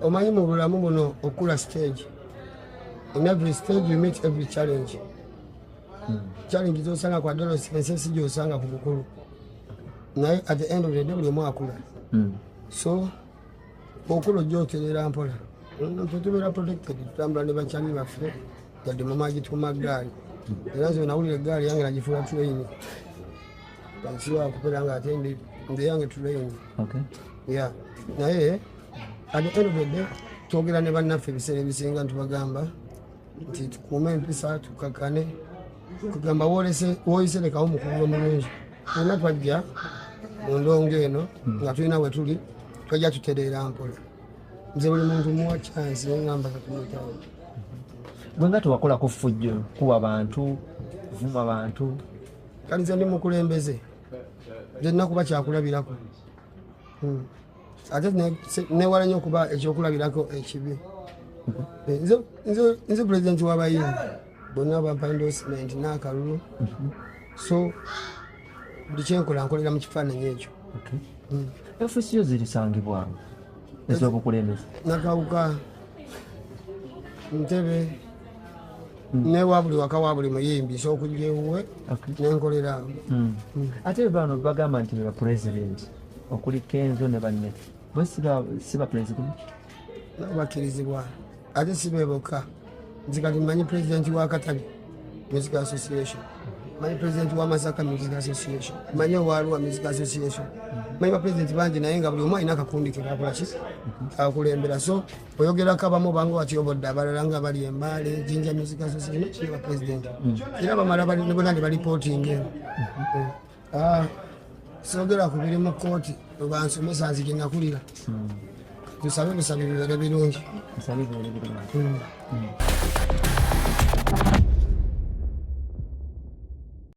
Omanyi mu bulamu buno okula stage, in every stage you meet every challenge. Challenge zosanga ku adolescence si gyosanga ku bukulu, naye at the end of the day buli omu akula. So okula ojja oterera mpola. Ffe tubeera protected, tutambula ne bakyami baffe, yadde mama agituuma gaali, era nze nawulira egaali yange nagifuula train, nsiwa kubeera nga ate ndi yange train. Yeah, naye at the end of the day twogera ne bannaffe ebiseera ebisinga, ntubagamba nti tukuume empisa, tukakane kugamba woyise lekawo mukugulo mulungi. Fenna twajja mu ndongo eno nga tulina we tuli, twajja tutereera mpola. Nze buli muntu muwa chance, neŋŋamba katumutawo. Gwe nga tewakolako ffujjo, kuwa bantu, kuvuma bantu? Kati nze ndi mukulembeze, nze nina kuba kyakulabirako. Ate newala nnyo okuba ekyokulabirako ekibi. Eh, nze pulezidenti w'abayimbi bonna, bampa endorsement n'akalulu, so buli kyenkola nkolera mu kifaananyi ekyo. Ofiisi yo zirisangibwa ez'obukulembeze? Nakawuka, Ntebe, newa buli waka wa buli muyimbi, so okujja ewuwe nenkolera awo. Ate bano bagamba nti be bapulezidenti okuli Kenzo ne banne, bo si ba pulezidenti? Nabo bakkirizibwa, ate si be bokka. Nze kati mmanyi pulezidenti wa Katabi Music Association, manyi pulezidenti wa Masaka Music Association, manyi owa Arua Music Association, manyi bapulezidenti bangi, naye nga buli omu alina akakundi ke kakolaki akulembera. So oyogerako abamu obanga watyobodde abalala nga bali Embaale, Jinja Music Association, kiri bapulezidenti era bamala ne bonna ne balipootinga eno. Ah, soogera ku biri mu kkooti, bansomesa nzi gye nakulira. Tusabe busabi bibeere birungi. Nsabe bibeere birungi.